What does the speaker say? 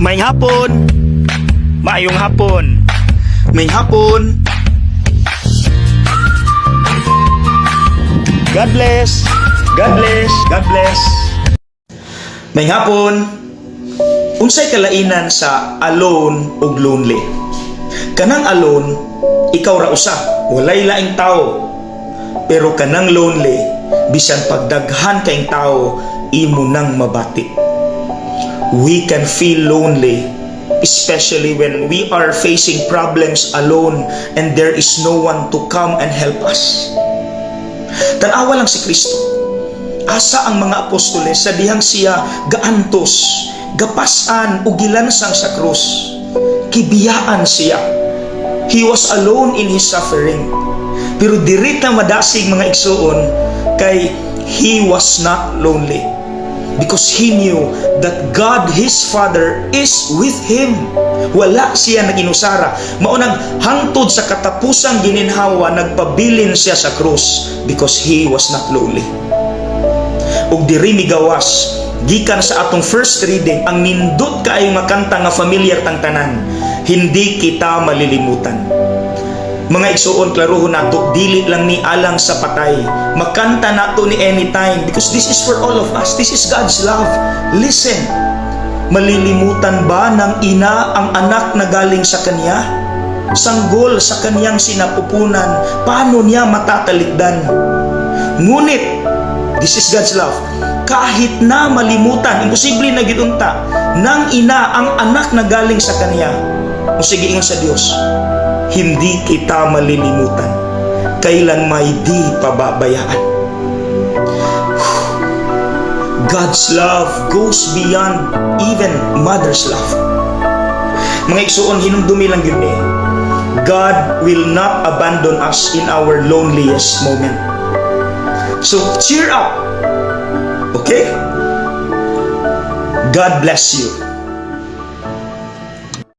Maayong hapon. Maayong hapon. Maayong hapon. God bless. God bless. God bless. Maayong hapon. Unsay kalainan sa alone ug lonely? Kanang alone, ikaw ra usa, walay laing tao. Pero kanang lonely, bisan pagdaghan kaayong tao, imo nang mabati. We can feel lonely, especially when we are facing problems alone and there is no one to come and help us. Tanawa lang si Kristo. Asa ang mga apostoles sa dihang siya gaantos, gapas-an ug gilansang sa krus? Gibiyaan siya. He was alone in his suffering. Pero diri ta madasig, mga igsuon, kay he was not lonely. Because he knew that God, his Father, is with him. Wala siya nag-inusara. Mao nang hangtod sa katapusang gininhawa, nagpabilin siya sa krus because he was not lonely. Ug diri migawas gikan sa atong first reading ang nindot kaayo nga kanta nga familiar tang tanan, "Hindi Kita Malilimutan." Mga igsuon, klaruhon nato, dili lang ni alang sa patay. Makanta nato ni anytime because this is for all of us. This is God's love. Listen. Malilimutan ba ng ina ang anak na galing sa kanya? Sanggol sa kanyang sinapupunan, paano niya matatalikdan? Ngunit, this is God's love, kahit na malimutan, imposible na gyud unta, ng ina ang anak na galing sa kanya, o sige, ingon sa Dios, "Hindi kita malilimutan, kailan may di pababayaan." God's love goes beyond even mother's love. Mga igsuon, hinumdumi lang gyud ni. God will not abandon us in our loneliest moment. So cheer up. Okay? God bless you.